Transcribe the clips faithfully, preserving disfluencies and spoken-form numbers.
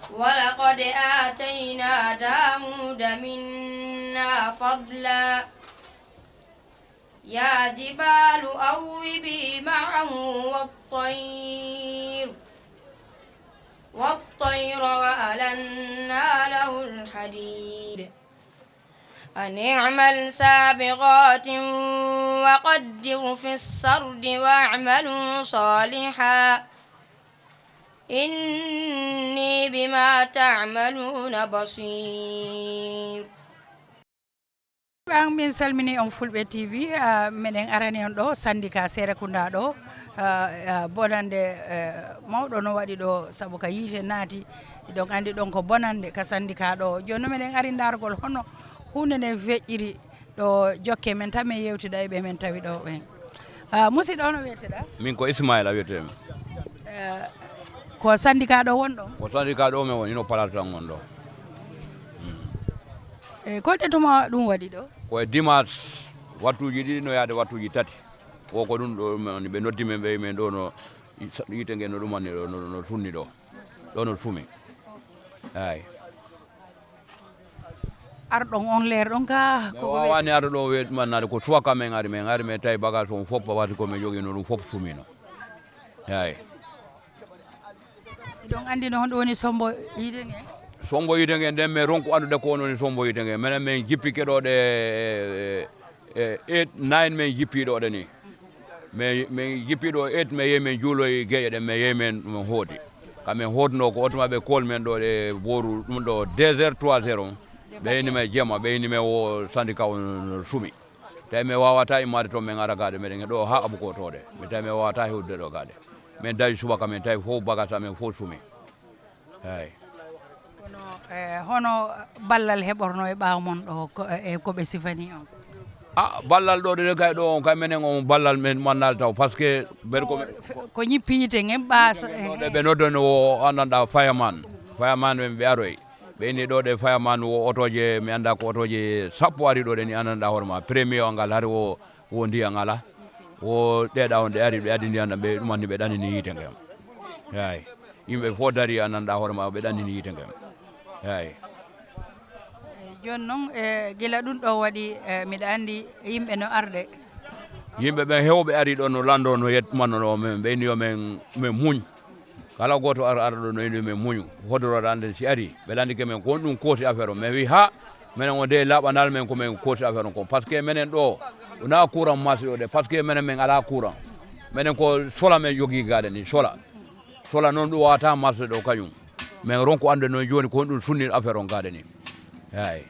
ولقد آتينا داود منا فضلا. يا جبال أوبي معه والطير، والطير وألنا له الحديد. أن اعمل سابغات وقدر في السرد واعملوا صالحا إني بما تعملون بصير. Ɓan min salmini on Fulɓe T V, ah, meɗen arani on ɗo Sandika Serekunda ɗo, ah, ah, bonande, eh, mawɗo no waɗi ɗo sabu ka yiite naati, ɗon andi ɗon ko bonande ka Sandika ɗo. Jooni no meɗen ari ndargol hono hunde nde feƴƴiri ɗo jokke men tan min yewtida e ɓe men tawi ɗo ɓen. Ah, musiɗɗo hono wiyeteɗa? Min ko Ismaila wiyetemi. Eh, ko Sandika ɗo wonɗo? Ko Sandika ɗo men woni no palata tan won ɗo. E ko ɗe tuma ɗum waɗi ɗo? Ko e dimanche wattuuji ɗiɗi no yaade wattuuji tati. Wo ko ɗum ɗo men woni ɓe noddi men ɓe men ɗo no yiite nge no ɗumani ɗo no no funni ɗo. Ɗo no fumi. Eyi. Arɗon on leer ɗon ka ko wawani arɗo ɗo weɗumannade ko suwaka men ari men ari men tawi bagage on fof wati ko men jogino ɗum fof fumino. Eyi. Iɗon anndi no honɗo woni sombo yiide ngen? Sombo yiide ngen nden min ronku anndude ko on woni sombo yiide ngen. Minen min jippi keɗooɗe e eight nine min jippi ɗo ɗe ni. Min min jippi ɗo eight min yehi min juuloyi geeƴe ɗen min yehi min ɗum hoodi. Ka min hoodno ko otuma ɓe kool min ɗo ɗe booru ɗum ɗo deux heures trois heures on. Ɓe inni min jema ɓe inni min wo syndicat on sumi. Tawi min wawata immade toon min ara gaade meɗen ɗo ha abukotoɗe. Min tawi min wawata hewdude ɗo gaade. Min dawi subaka min tawi fof bagage amen fof sumi. Eyi. Kono eh, hono ballal heɓorno e ɓaawo mon ɗo ko- eh, ko ɓe sifani on? A ballal ɗo ɗo kay ɗo on kay menen on ballal men mannal taw parce que ɓen ko ko ñippi yite ngen ɓaasa eh, ɗe ɓe noddano o annanɗa fayaman fayaman ɓen ɓe aroy ɓe inni ɗo ɗe fayaman wo otoje mi annda ko otoje sappo ari ɗo ɗe ni annanɗa hoore ma premier o ngal hari wo wo ndiyan ala wo ɗeɗa on ɗe ari ɓe addi ndiyan ɗam ɓe ɗumanni ɓe ɗanini yiite ngam eyi yimɓe fof dari a nanɗa hoore ma ɓe ɗanini yiite ngam eyi joni noon e gila ɗum ɗo waɗi e, miɗa andi yimɓe no arde yimɓe ɓen hewɓe ari ɗo no lando no yettumanno no men ɓe inni yo men men muñ kala gooto ara ara ɗo no ene men muñu hodorooɗo annden si ari ɓe lanndike men ko honɗum koosi affaire o min wi ha minen o nde laaɓanal men ko min koosi affaire on ko par ce que minen ɗo wona courant marché ɗo de par ce que minen min alaa courant minen ko sola min jogii gaade ni sola sola noon ɗum wawata marché ɗo kañum min ronku annde noon jooni ko honɗum sunni affaire on gaade ni eyi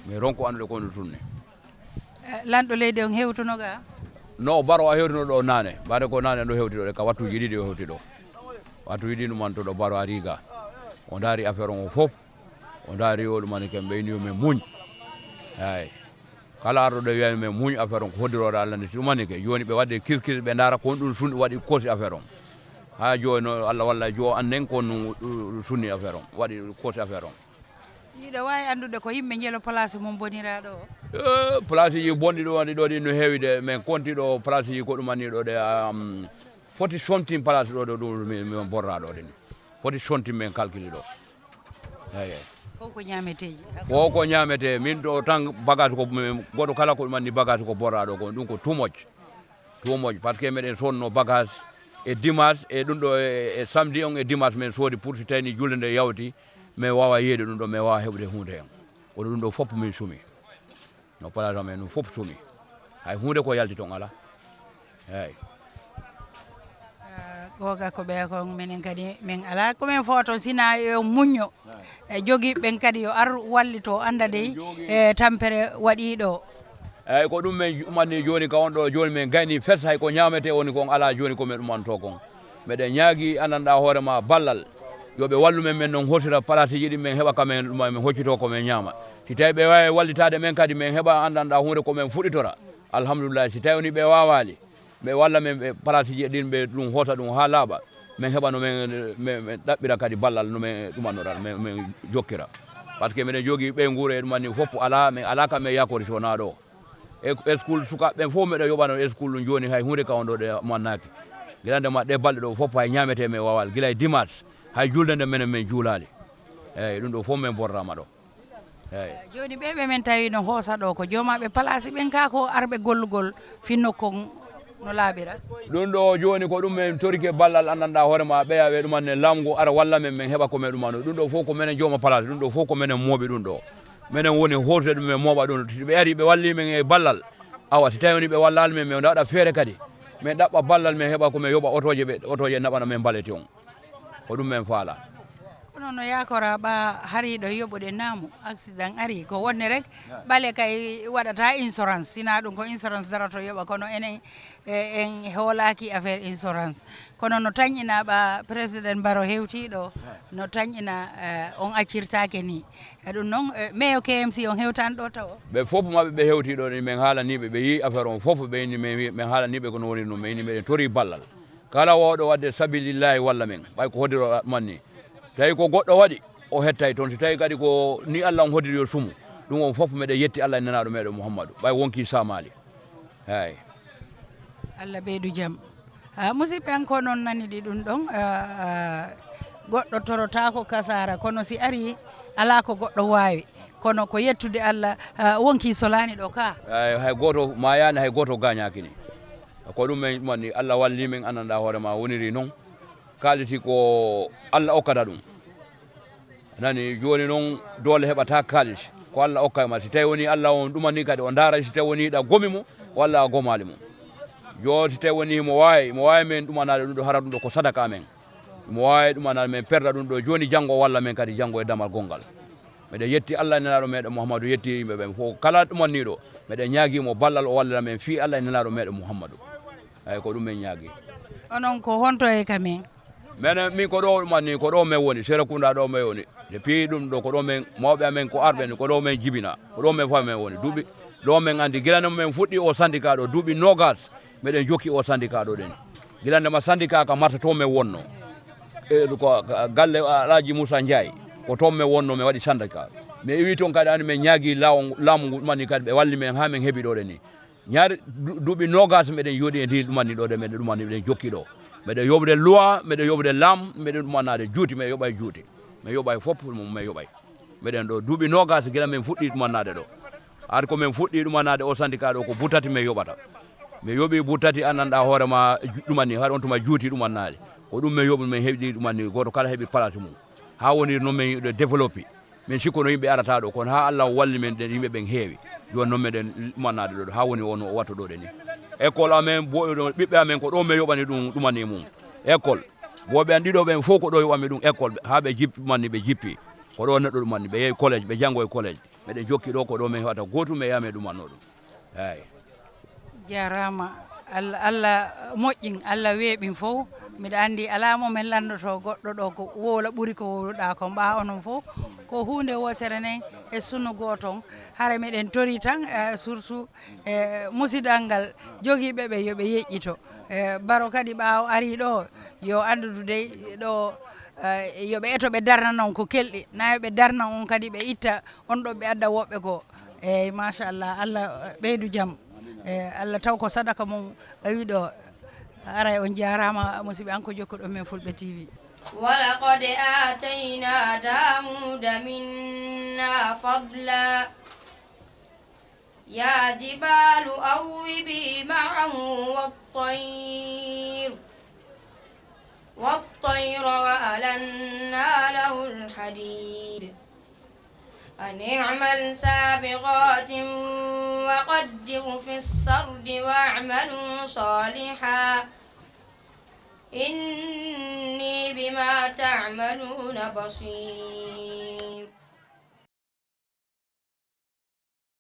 min ronku anndude ko honɗum sunni Eh, lanɗo leydi on hewtuno ga no baro a hewtuno ɗo nane bare ko nane ɗo hewti ɗo ɗe ka wattuji ɗiɗi o hewti ɗo wattuji ɗi ɗumanto ɗo baro ari ga o daari affaire on o fof o daari o ɗumani ken ɓeyni yo min muñ eyi kala arɗo ɗo wiyani min muñ affaire on ko hoddiroɗo allah nde si ɗumani ke joni ɓe wadde kiskis ɓe daara ko honɗum sun waɗi kosi affaire on ha joni o allah walla jo annen ko honɗum sunni affaire on waɗi kosi affaire on Hiɗa waawi anndude ko yimɓe njelo place mum boniraaɗo o? Eh, place ji bonɗi ɗo waɗi ɗo ɗi no heewi de min konti ɗo place ji ko ɗum anni ɗo ɗe um, foti somtin place ɗo ɗo ɗum min borra ɗo ɗen foti somtin min calcule ɗo eyi fof ko ñaameteeji ko ko ñaamete min ɗo tan bagage ko goɗo kala ko ɗum anni bagage ko borra ɗo ko ɗum ko tumoƴ tumoƴ par ce que meɗen sodno bagage e dimanche e ɗum ɗo e samedi on e dimanche min soodi pour si tawni julde nde yawti min wawa yeeyde ɗum ɗo min wawa heɓude hunde hen kono ɗum ɗo fof min suumi no place amen ɗum fof suumi hay hunde ko yalti toon ala eyyi goga ko ɓeya kon minen kadi min ala komin foto sina yo muñño e jogiiɓe ɓen kadi yo ar wallito annda dey e tampere waɗiɗo eyyi ko ɗum min umanni joni ka on ɗo joni min gayni fes hay ko ñamete woni kon ala joni komin ɗumanto kon meɗen ñaagui andanɗa hoorema ballal yoɓe wallu men men non horsira palasiji ɗin min heɓa kamen ɗuma min hoccito komin ñama si tawi ɓe wawi wallitade men kadi min heɓa andanɗa hunde komin fuɗɗitora alhamdulillah si tawi woni ɓe wawali ɓe walla men ɓe palasiji ɗin ɓe ɗum hosa ɗum ha laaɓa min heɓa no min ɗaɓɓira kadi ballal no min ɗumannoɗa min jokkira par ce que miɗen jogui ɓeynguure e ɗumanni foof ala min ala kam min yakori so wona ɗo e school sukaɓe ɓen fof miɗo yoɓano e school ɗum joni hay hunde ka on ɗo ɗe mannaki gila ndema ɗe balɗe ɗo fof hay ñamete min wawal gila e dimanche hay julde nde minen min juulali Eeyi, ɗum ɗo fof min borrama ɗo. Eeyi. Jooni ɓe, ɓe men tawi no hoosa ɗo, ko joomaaɓe palaasi ɓen kaa ko arɓe gollugol fii nokku on no laaɓira? Ɗum ɗo jooni ko ɗum men torike ballal, anndanɗaa hoore ma, ɓeya ɓe ɗuman ne laamu ngu ara walla men, men heɓa ko men ɗuman. Ɗum ɗo fof ko menen jooma palaasi, ɗum ɗo fof ko menen mooɓi ɗum ɗo. Menen woni hootde ɗum, men mooɓa ɗum. Si ɓe ari, ɓe walli men e ballal. Awa, si tawi woni ɓe wallaali men, men waɗa feere kadi. Men ɗaɓɓa ballal, men heɓa ko men yoɓa otooje, ɓe, otooje naɓana men mbaleti on. Ko ɗum men faala. Kono no yaakora ɓa hariiɗo yoɓude naamu, accident ari, ko wonde rek, ɓale kay waɗata insurance, sinaa ɗum ko insurance daroto yoɓa, kono enen, e, en hoolaaki affaire insurance. Kono no tanƴina ɓa président Baro hewtiiɗo, no tanƴina, eh, on accirtaake ni. E ɗum noon, eh, meyo K M C on hewtaani ɗo tawo? Ɓe fof maɓɓe ɓe hewtii ɗo ni, men haalanii ɓe, ɓe yii affaire on fof, ɓe inni men, men haalanii ɓe ko no woni ɗum, men inni meɗen torii ballal. Kala wawɗo waɗde sabilillahi walla men, ɓay ko hoddiro man ni. Tawi ko goɗɗo waɗi, o hettay toon. Si tawi kadi ko ni Allah on hoddiri yo sumu, ɗum on fof meɗen yetti Allah e Nelaaɗo meɗen Muhammadu, ɓay wonkii saamaali. Eeyi. Allah ɓeydu jam. Ah, musidɓe, an ko noon nani ɗi ɗum ɗon, ah, ah, goɗɗo torotaako kasaara, kono si ari, alaa ko goɗɗo waawi. Kono ko yettude Allah, ah, wonkii solaani ɗo ka. Eeyi, hay gooto maayaani, hay gooto gaañaaki ni. Ko ɗum men ɗuman ni, Allah walli men, anndanɗaa hoore ma woniri noon. Kaalisi ko Allah okkata ɗum. Nani, jooni noon doole heɓata kaalis. Ko Allah okka ma. Si tawi woni Allah on ɗuman ni kadi, o ndaara si tawi woni ɗa gomi mo, walla a gomaali mo. Joo, si tawi woni mo waawi, mo waawi men ɗumanaade ɗum ɗo, hara ɗum ɗo ko sadaka amen. Mo waawi ɗumanaade men perda ɗum ɗo, jooni janngo walla men kadi janngo e damal gonngal. Meɗen yetti Allah e Nelaaɗo meɗen Muhammadu, yetti yimɓe ɓen fof. Kala ɗumanniiɗo, meɗen ñaagii mo ballal, o wallira men fii Allah e Nelaaɗo meɗen Muhammadu. Eeyi, ko ɗum men ñaagii. Onon ko honto e ka men? Menen, min ko ɗo ɗuman ni, ko ɗo men woni, Serekunda ɗo men woni. Depuis ɗum ɗo, ko ɗo men, mawɓe amen ko arɓe ni, ko ɗo men jibina, ko ɗo men fof men woni. Duuɓi, ɗo men anndi, gila no men fuɗɗi o syndicat ɗo, duuɓi noogas, meɗen jokki o syndicat ɗo ɗen. Gila ndema syndicat ka Marsa to men wonno. E, ko, ko galle Alhaji Moussa Ndiaye, ko toon men wonno, men waɗi syndicat. Men iwi toon kadi, anndi men ñaagii laawo, laamu ngu ɗuman ni kadi, ɓe walli men haa men heɓi ɗo ɗen ni. Ñaari du-, duuɓi noogas meɗen jooɗii e ndi ɗuman ni ɗo de, meɗen ɗuman ni, meɗen jokki ɗo. Meɗen yoɓude loi, meɗen yoɓude laam, meɗen ɗumanaade juuti, meɗen yoɓa e juuti. Men yoɓa e fof, men yoɓa e. Meɗen ɗo duuɓi noogas gila men fuɗɗii ɗumanaade ɗo. Hari ko men fuɗɗii ɗumanaade o syndicat ɗo ko buttati men yoɓata. Men yoɓii buttati, anndanɗaa hoore ma ju-, ɗuman ni, hari on tuma juuti ɗumanaade. Ko ɗum men yoɓi, men heɓi ɗuman ni, gooto kala heɓi place mum. Haa woni noon men yiɗo développé. Min sikkuno yimɓe arata ɗo, kono haa Allah walli men, ɗen yimɓe ɓen heewi. Jooni noon meɗen ɗumanaade ɗo, haa woni on o wattu ɗo ɗen ni. École amen, bo-, ɓiɓɓe amen ko ɗo men yoɓani ɗum, ɗumani mum. École. Booɓe an ɗiɗo ɓen fof ko ɗo yoɓami ɗum école, haa ɓe jippi, ɗumani ɓe jippi. Ko ɗo neɗɗo ɗumani, ɓe yehi collège, ɓe janngo e collège. Meɗen jokki ɗo, ko ɗo men heɓata gootum, men yaha men ɗumanno ɗum. Eeyi. Jaaraama. Allah, Allah moƴƴin, Allah weeɓin fof. Miɗa anndi alaa mo men lanndoto goɗɗo ɗo ko wowla ɓuri ko wowluɗaa ko. Mbaa onon fof ko huunde wootere nden e sunu gooto on. Hara miɗen tori tan, eh, surtout, eh, musidal ngal jogiiɓe ɓe yo ɓe yeƴƴito. Eh, Baro kadi ɓaawo arii ɗo, yo anndudu dey ɗo, eh, yo ɓe eto ɓe darna noon ko kelɗi. Na yo ɓe darna on kadi ɓe itta on ɗo ɓe adda woɓɓe goo. Eeyi, machallah, Allah ɓeydu jam. Eeyi, Allah taw ko sadaka mum ɓawi ɗo. Aray on jaaraama, musidɓe, an ko jokkuɗon men Fulɓe T V. ولقد آتينا داود منا فضلا يا جبال أوبي معه والطير والطير وألنا له الحديد أن اعمل سابغات وقدر في السرد واعملوا صالحا إني بما تعملون بصير